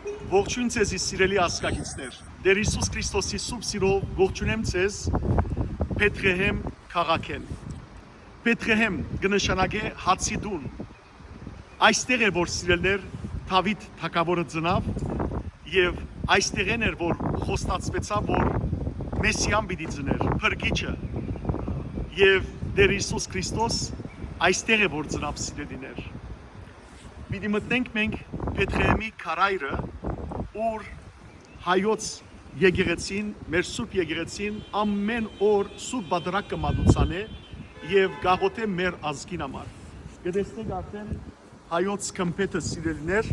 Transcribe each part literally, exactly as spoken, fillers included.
Ողջույն ձեզի, սիրելի ազգակիցներ։ Տէր Յիսուս Քրիստոսի սուրբ սիրով ողջունեմ ձեզ Բեթղեհեմ քաղաքէն։ Բեթղեհեմ կը նշանակէ հացի տուն։ Այստեղ է, որ, սիրելիներ, Դաւիթ թագաւորը ծնաւ, եւ այստեղէն էր, որ խոստացուեցաւ, որ Մեսիան պիտի ծնէր, փրկիչը։ Եւ Տէր Յիսուս Քրիստոս այստեղ է, որ ծնաւ, սիրելիներ։ Պիտի մտնենք մենք Բեթղեհեմի քարայրը, ուր հայոց եկեղեցին, մեր սուրբ եկեղեցին ամէն օր սուրբ պատրակ կը մատուցանէ եւ կաղոթէ մեր ազգին համար։ Կը տեսնենք արդեն հայոց գմբէթը, սիրելիներ,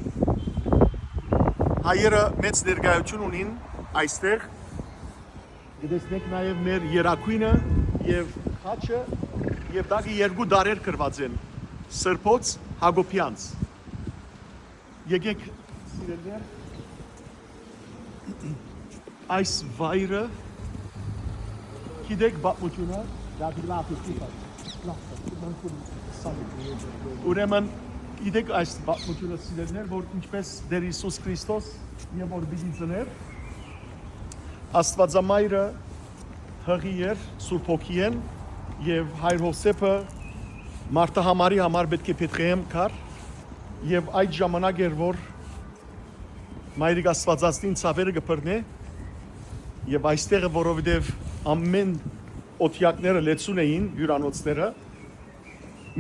հայերը մեծ ներկայութիւն ունին այստեղ։ Կը տեսնենք նաեւ մեր երագոյնը եւ խաչը, եւ տակը երկու տառեր գրուած են՝ Սրբոց, Յակոբեանց։ Եկեք, սիրելիներ, այս վայրը, գիտեք պատմութիւնը, ուրեմն, գիտեք այս պատմութիւնը, սիրելիներ, որ ինչպես Տէր Յիսուս Քրիստոս եւ որ պիտի ծներ, Աստուածամայրը յղի էր Սուրբ Հոգիէն, եւ հայր Յովսէփը մարդահամարի համար պէտք է Բեթղեհեմ գար, եւ այդ ժամանակ էր, որ Մայրիկ Աստուածածնին ցաւերը կը բռնէ, եւ այստեղը, որովհետեւ ամէն օթեակները լեցուն էին, հիւրանոցները,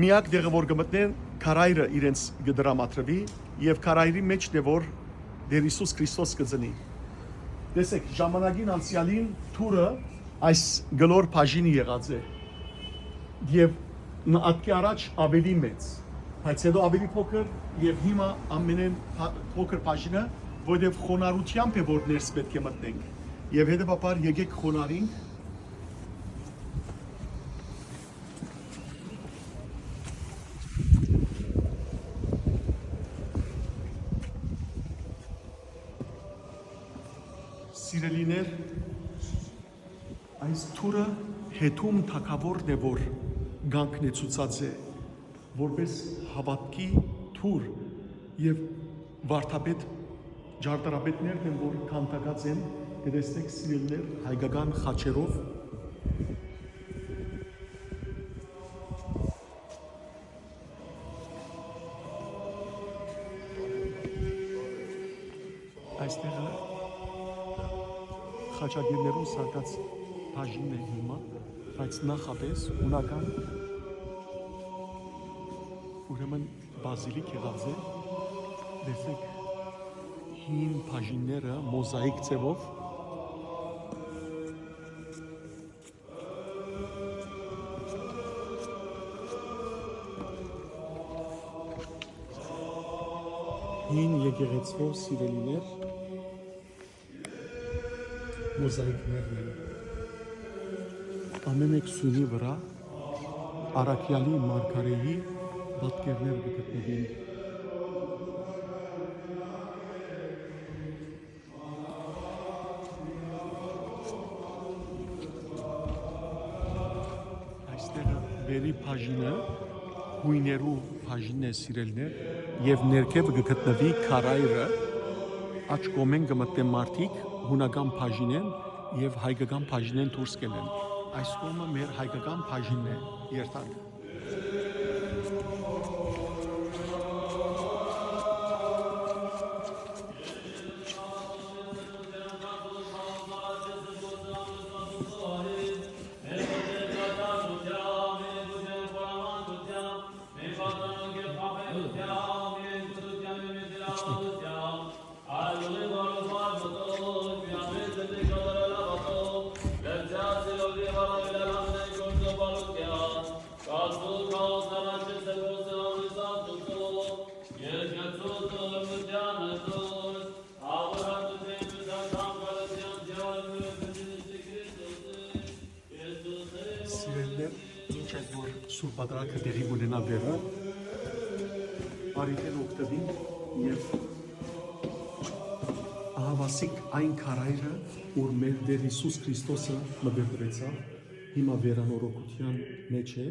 միակ տեղը, որ կը մտնեն, քարայրը իրենց կը տրամադրուի, եւ քարայրի մէջ դէ որ Տէր Յիսուս Քրիստոս կը ծնի։ Տեսեք, ժամանակին անցեալին թուրը այս գլոր բաժինը եղած է, եւ ն-, ատկի առաջ աւելի մեծ, բայց հետո աւելի փոքր, եւ հիմա ամենէն փա-, փոքր բաժինը, որովհետեւ խոնարհութեամբ է, որ ներս պէտք է մտնենք, եւ հետեւաբար եկեք խոնարհինք։ Սիրելիներ, այս թուրը Հեդում թագաւորն է, որ կանգնեցուցած է որպէս հաւատքի թուր, եւ վարդապետ, ճարտարապետներն են, որ քանդակած են, կը տեսնեք, սիրելիներ, հայկական խաչերով։ Այստեղը խաչակիրներուն սարքած բաժինն է հիմա, բայց նախապէս հունական, ուրեմն, բազիլիկ եղած է, տեսեք, հին բաժինները մոզաիկ ձևով։ Հին եկեղեցւոյ, սիրելիներ, մոզաիկներն են։ Ամէն եք սիւնի վրայ առաքեալի մարգարէի պատկերներ կը գտնուին։ Այստեղը վերի բաժինը, յոյներու բաժինն է, սիրելիներ, եւ ներքեւը կը գտնուի քարայրը, աջ կողմէն կը մտնեն մարդիկ հունական բաժինէն եւ հայկական բաժինէն դուրս կ'ելեն։ Այս կողմը մեր հայկական բաժինն է, երթանք։ Սիրելիներ, ինչ այդ որ Սուրբ Պատրակը տեղի կունենայ վերնը, արիթէն օգտուին եւ ահաւասիկ այն քարայրը, ուր մեր Տէր Յիսուս Քրիստոսը մկրտուեցաւ, հիմա վերանորոգութեան մէջ է,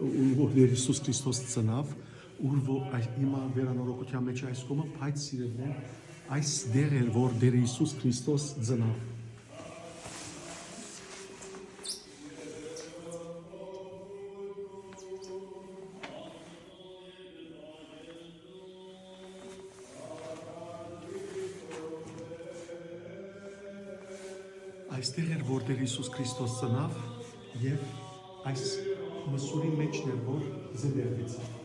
ուր որ Տէր Յիսուս Քրիստոս ծնաւ, ուր որ այս, հիմա վերանորոգութեան մէջ է այս կողմը, բայց, սիրելիներ, Այս դեղ էր, որ Տէր Յիսուս Քրիստոս ծնաւ։ Այստեղ էր, որ Տէր Յիսուս Քրիստոս ծնաւ եւ այս մսուրի մէջն էր, որ զետեղվեցաւ։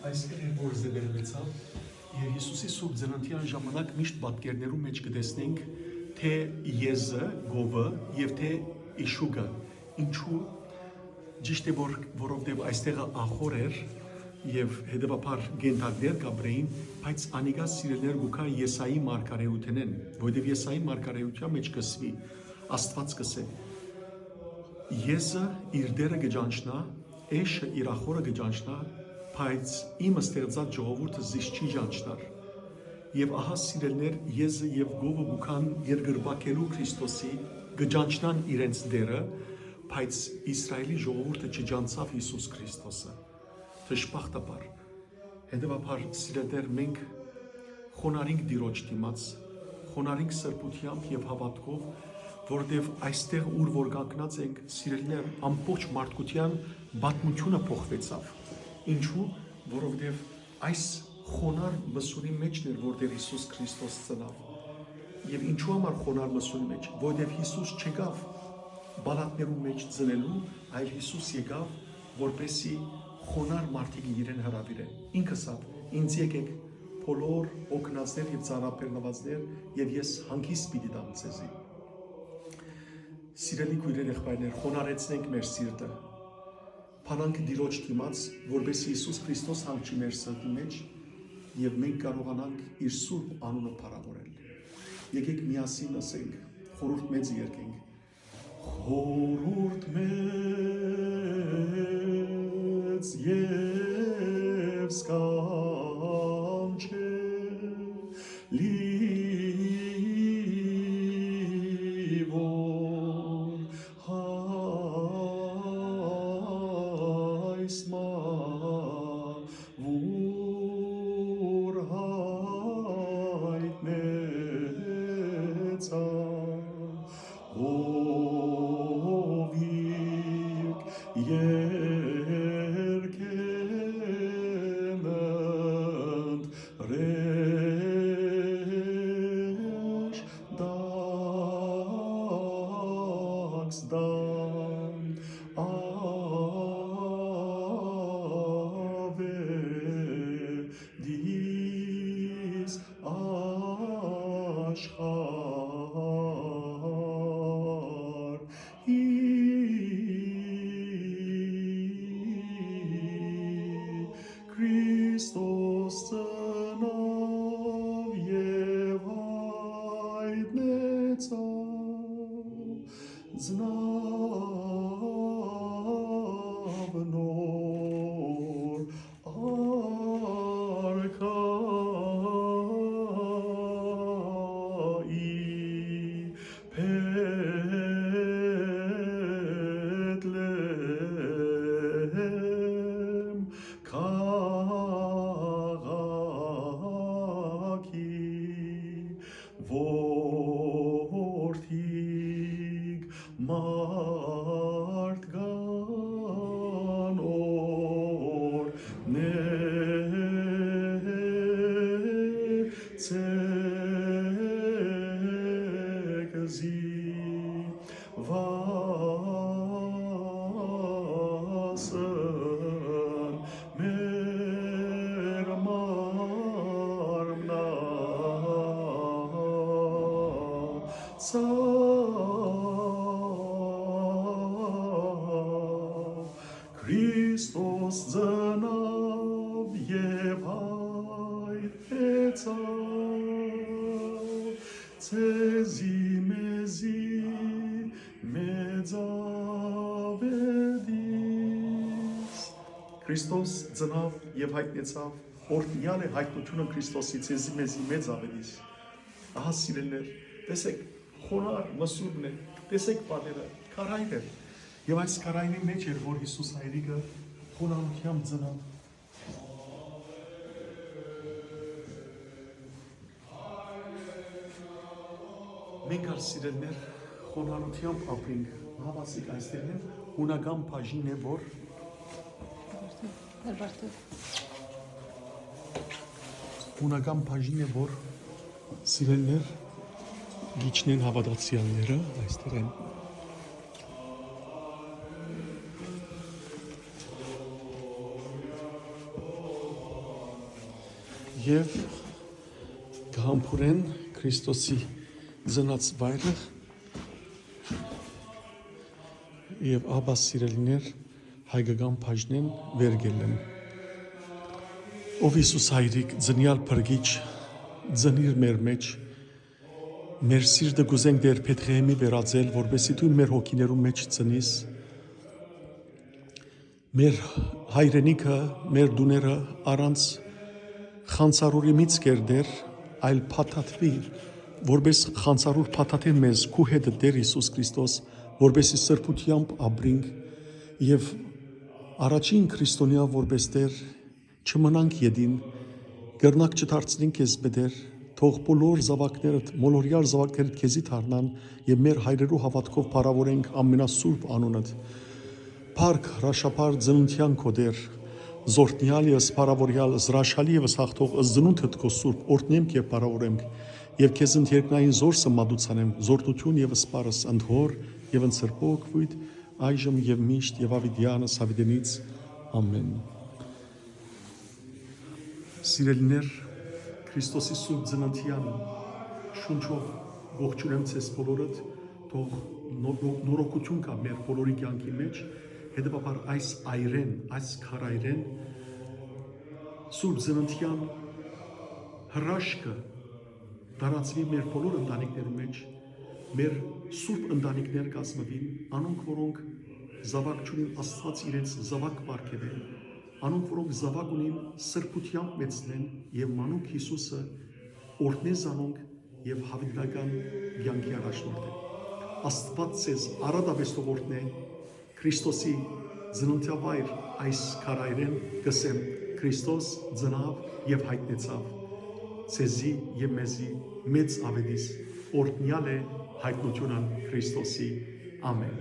Այստեղ էր, որ զետեղվեցաւ, եւ Յիսուսի Սուրբ Ծննդեան ժամանակ միշտ պատկերներու մէջ կը տեսնենք, թէ եզը, գովը եւ թէ իշուկը։ Ինչու՞։ Ճիշդ է, որ, որովհետեւ այստեղը ախոր էր եւ հետեւաբար գենթակներ կ'ապրէին, բայց անիկա սիրելիներ կու գայ Եսայի մարգարէութենէն, որովհետեւ Եսայի մարգարէութեան մէջ կ'ըսուի, Աստուած կ'ըսէ. «Եզը իր դերը կը ճանչնայ, էշը իր ախորը կը ճանչնայ, բայց իմ ստեղծած ժողովուրդը զիս չի ճանչնար»։ Եւ ահա, սիրելիներ, եզը եւ գովը կու գան երկրպագելու Քրիստոսի, կը ճանչնան իրենց դերը, բայց Իսրայէլի ժողովուրդը չճանչցաւ Յիսուս Քրիստոսը, դժբախտաբար։ Հետեւաբար, սիրելիներ, մենք խոնարհինք Տիրոջ դիմաց, խոնարհինք սրբութեամբ եւ հաւատքով, որովհետեւ այստեղ, ուր որ կանգնած ենք, սիրելիներ, ամբողջ մարդկութեան պատմութիւնը փոխուեցաւ։ Ինչու՞։ Որովհետեւ այս խոնարհ մսուրի մէջն էր, որ Տէր Յիսուս Քրիստոս ծնաւ։ Եւ ինչու համար խոնարհ մսուրի մէջ, որովհետեւ Յիսուս չեկաւ պալատներու մէջ ծնելու, այլ Յիսուս եկաւ, որպեսզի խոնարհ մարդիկը իրեն հրաւիրէ։ Ինք ըսաւ. «Ինձ եկէք, բոլոր հոգնածներ եւ ծանրաբեռնուածներ, եւ ես հանգիստ պիտի տամ ձեզի»։ Սիրելի քոյրեր, եղբայրներ, խոնարհեցնենք մեր սիրտը, բանանք Տիրոջ դիմաց, որպեսզի Յիսուս Քրիստոս հանգչի մեր սրտի մէջ եւ մենք կարողանանք իր սուրբ անունը փառաւորել։ Եկէք միասին ըսենք, խորհուրդ մեծը երգենք։ Խորհուրդ մեծ եւ սքանչելի, որ այս մահ որ յայտնեցաւ, հովիւ երկէն ընտրէշ, դակս տան ավե դիս աշխարհի։ Քրիստոս ծնաւ եւ յայտնեցաւ, ծնաւ նոր արքայի Բեթլեհեմ քաղաքի, որդի մարդիկ անոր ներեցեք զինք վասն մեր մարմնա Քրիստոս ծնաւ եւ յայտնեցաւ, ձեզի մեզի մեծաւետիս։ Քրիստոս ծնաւ եւ յայտնեցաւ, օրհնեալ է յայտնութիւնը Քրիստոսի, ձեզի մեզի մեծաւետիս։ Ահա, սիրելիներ, տեսեք, խոնարհ մսուրն է, տեսեք պատերը, քարայր է։ Եւ այս քարայրի մէջ էր, որ Յիսուս հայրիկը խոնարհութեամբ ծնաւ։ Մենք ալ, սիրելիներ, խոնարհութեամբ ապրինք։ Հաւասիկ այստեղ են, հունական բաժին է, որ հունական բաժին է, որ, սիրելիներ, գիչնեն հաւատացեալները այստեղ են։ Եւ կհամբուրեն Քրիստոսի ծնած վայրը, եւ ապա, սիրելիներ, հայկական բաժնեն վեր կ'ելլեմ։ Ով Յիսուս հայրիկ, ծնեալ փրկիչ, ծնիր մեր մէջ, մեր սիրտը կ'ուզենք Տէր Բեթղեհեմի վերածել, որպեսզի դուն մեր հոգիներու մէջ ծնիս, մեր հայրենիքը, մեր տուները առանց խանցարուրի մի ցկեր Տէր, այլ փաթաթուի, որպես խանցարուր փաթաթէ մեզ քու հետը Տէր Յիսուս Քրիստոս, որպեսզի սրբութեամբ ապրինք եւ առաջին քրիստոնեայ որպես Տէր չմնանք ետին, կրնակ չդարձնենք քեզ մը Տէր, թող բոլոր զաւակներդ, բոլորեալ զաւակներդ քեզի դառնան եւ մեր հայրերու հաւատքով փառաւորենք ամենասուրբ անունդ։ Փառք հրաշափառ ծննդեան քո Տէր, զօրհնեալ եւ սփառաւորեալ, զրաշալի եւ զհաղթող ծնունդդ քո սուրբ օրհնեմք եւ փառաւորեմք, եւ քեզնդ երկնային զորս մատուցանեմ, զօրհնութիւն եւ սպարս ընդ Հօր եւ ընդ Սրբոյ Օգնոյթ, այժմ եւ միշտ եւ աւիտեանս աւիտենից։ Ամէն։ Սիրելիներ, Քրիստոսի Սուրբ Ծննդեան շունչով ողջունեմ ձեզ բոլորդ, թող նոր-, նորոգութիւն գայ մեր բոլորի կեանքի մէջ, հետեւաբար այս այրէն, այս քարայրէն Սուրբ Ծննդեան հրաշքը տարածուի մեր բոլոր ընտանիքներու մէջ, մեր սուրբ ընտանիքներ կազմուին, անոնք, որոնք զաւակ չունին, Աստուած իրենց զաւակ պարգեւէ, անոնք, որոնք զաւակ ունին, սրբութեամբ մեծնեն եւ մանուկ Յիսուսը օրհնէ զանոնք եւ յաւիտենական կեանքի առաջնորդէ։ Աստուած ձեզ առատապէս թող օրհնէ, Քրիստոսի ծննդավայր այս քարայրէն կ'ըսեմ. Քրիստոս ծնաւ եւ յայտնեցաւ, ձեզի եւ մեզի մեծ աւետիս օրհնեալ է յայտնութիւնն Քրիստոսի։ Ամէն։